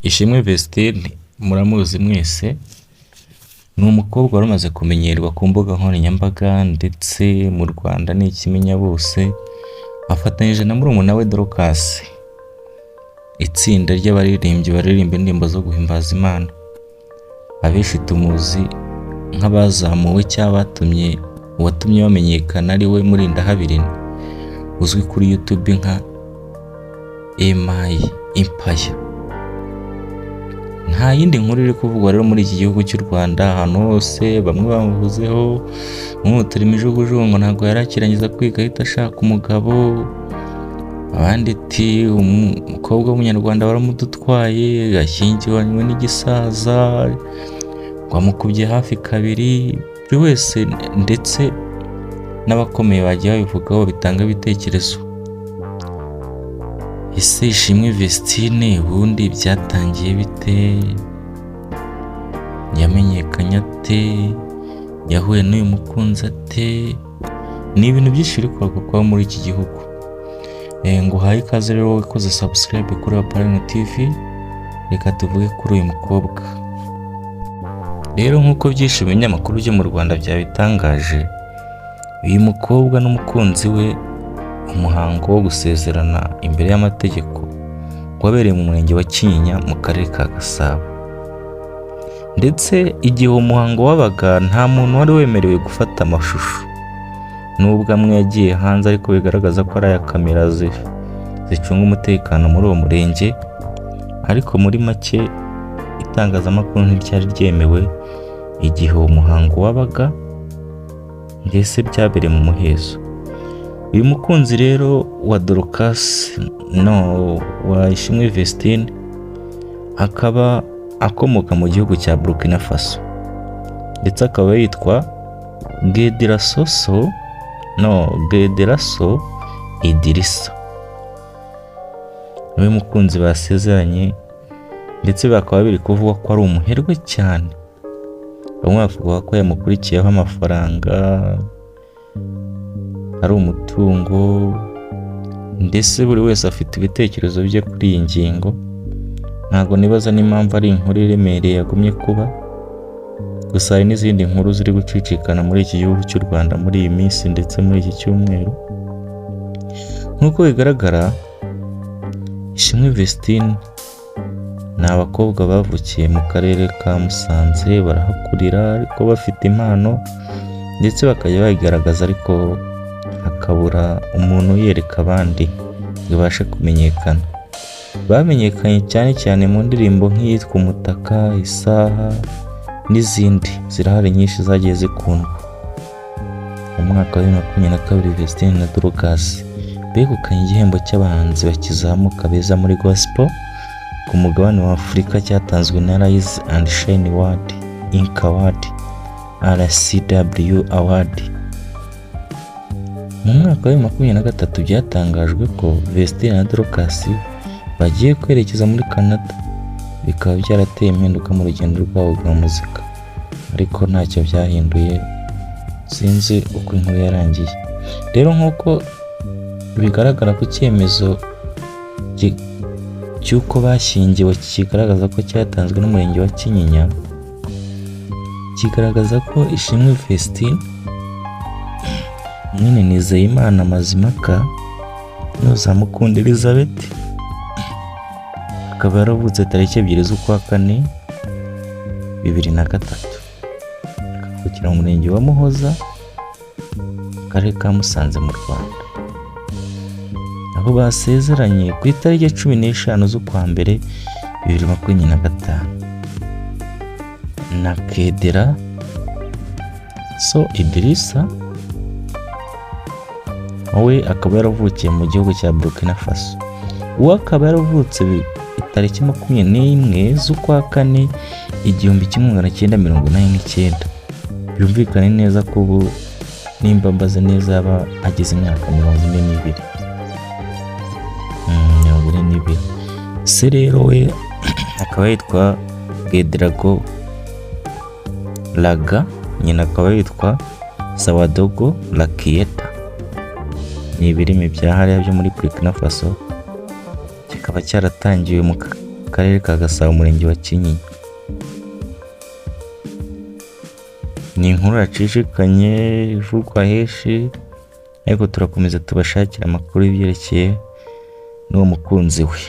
Ishimwe Vestine muramuzi mwese, ni umukobwa wari umaze kumenyerwa ku mbuga nkoranyambaga ndetse mu Rwanda ni ikimenyabose, afatanyije na murumuna we Dorcas, itsinda ry'abaririmbyi baririmba indirimbo zo guhimbaza Imana. Abenshi tumuzi nk'abazamuwe cyangwa batumye uwatumye bamenyekana ari we Murindahabi uzwi kuri YouTube nka MI Empire. Nta yindi nkuru iri kuvugwa rero muri iki gihugu cy'u Rwanda, ahantu hose bamwe bamuvuzeho nk'utera imijugujugu ngo ntabwo yari akirangiza kwiga ahita ashaka umugabo, abandi ati umukobwa w'umunyarwanda baramudutwaye ashyingiranywe n'igisaza ngo amukubye hafi kabiri, buri wese ndetse n'abakomeye bagiye babivugaho bitanga ibitekerezo. Ese Ishimwe Vestine ubundi byatangiye bite? Yamenyekanye ate? Yahuye n'uyu mukunzi ate? Ni ibintu byinshi biri kugarukaho muri iki gihugu. Nguhaye ikaze rero wowe ukoze subscribe kuri Aparine TV, reka tuvuge kuri uyu mukobwa. Rero nk'uko byinshi mu binyamakuru byo mu Rwanda byabitangaje, uyu mukobwa n'umukunzi we umuhango wo gusezerana imbere y'amategeko wabereye mu murenge wa Kinyinya mu karere ka Gasabo. Ndetse igihe uwo muhango wabaga nta muntu wari wemerewe gufata amashusho. Nubwo amwe yagiye hanze ariko bigaragaza ko ari aya kamera zicunga umutekano muri uwo murenge, ariko muri make itangazamakuru ntiryari ryemewe igihe uwo muhango wabaga, mbese byabereye mu muhezo. Uyu mukunzi rero wa Dorcas, no wa Ishimwe Vestine, akaba akomoka mu gihugu cya Burkina Faso, ndetse akaba yitwa Gedirasoso, no Gediraso Idirisa. Niwe mukunzi basezeranye, ndetse bakaba biri kuvugwa ko ari umuherwe cyane. Bamwe bavuga ko yamukurikiyeho amafaranga, ari umutungo, ndetse buri wese afite ibitekerezo bye kuri iyi ngingo. Ntabwo nibaza n'impamvu ari inkuru iremereye yagumye kuba, gusa hari n'izindi nkuru ziri gucicikana muri iki gihugu cy'u Rwanda muri iyi minsi ndetse muri iki cyumweru. Nk'uko bigaragara, Ishimwe Vestine ni abakobwa bavukiye mu karere ka Musanze, barahakurira ariko bafite impano ndetse bakajya bayigaragaza, ariko hakabura umuntu uyereka abandi ngo ibashe kumenyekana. Bamenyekanye cyane cyane mu ndirimbo nk'iyitwa Umutaka, Isaha n'izindi zirahari nyinshi zagiye zikundwa. Mu mwaka wa 2022 Vestine na Dorcas begukanye igihembo cy'abahanzi bakizamuka beza muri gospel ku mugabane wa Afurika cyatanzwe na Rise and Shine World Inc Award, RCW Award. Mu mwaka wa 2023 byatangajwe ko Vestine na Dorcas bagiye kwerekeza muri Canada, bikaba byarateye impinduka mu rugendo rwabo rwa muzika, ariko ntacyo byahinduye, sinzi uko inkuru yarangiye. Rero nk'uko bigaragara ku cyemezo cy'uko bashyingiwe kigaragaza ko cyatanzwe n'umurenge wa Kinyinya, kigaragaza ko Ishimwe Vestine mwene Nizeyimana Mazimpaka Nuzamukunda Elizabeth, akaba yaravutse tariki 2 z'ukwa kane 2003, akavukira mu murenge wa Muhoza, akarere ka Musanze mu Rwanda, aho basezeranye ku itariki 15 z'ukwa mbere 2025 na Kedera So Idirisa, we akaba yaravukiye mu gihugu cya Burkina Faso. Uwo akaba yaravutse itariki 21 z'ukwa kane 1989. Byumvikane neza ko ubu nimba mbaze neza yaba ageze imyaka 42. 42. Se rero we akaba yitwa Gedrago Laga, nyina akaba yitwa Sawadogo Lakieta. Ni ibirimi bya hariya byo muri Burkina Faso, kikaba cyaratangiwe mu Karere ka Gasabo, Umurenge wa Kinyinya. Ni inkuru yacicikanye ivugwa henshi, ariko turakomeza tubashakira amakuru y'ibyerekeye n'uwo mukunzi we.